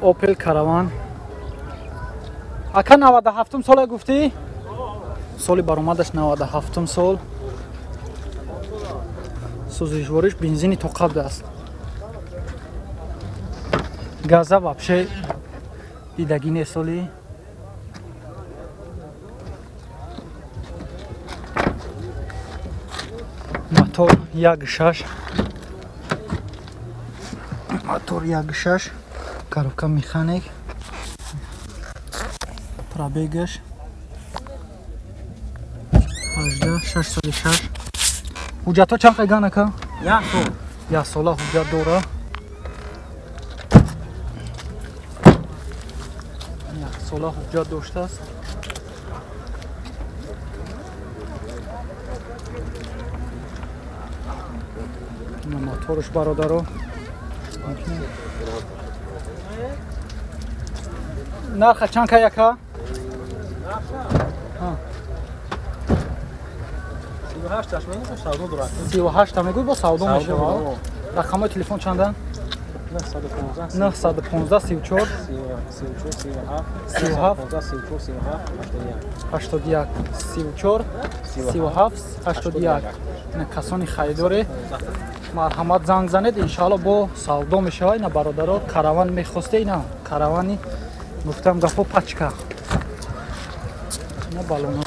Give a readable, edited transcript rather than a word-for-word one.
Opel Caravan. Ака 97 сола гуфтӣ? Соли баромадаш 97 сол. Сӯзишвориш бензини тоқабд аст. Газа вообще дидагӣ нест соли. Мотор 1.6. Мотор 1.6. Коробка механик. Пробегаш 18 606. Ҳуҷҷатҳо чанд қайган ака? Як сол. Як сола ҳуҷҷат дора. Як сола ҳуҷҷат доштааст. Моторш бародаро. Нарха чанд кай ака? 38 мегӯй, бо савдо мешавад. Рақамҳои телефон чанданд? 915 34 37 81 34 37 81. Ина касони харидоре марҳамат занг занед, иншаалло бо савдо мешавад. Ина бародаро, караван мехосте, ина каравани гуфтам гапо пачка. Ина балоно.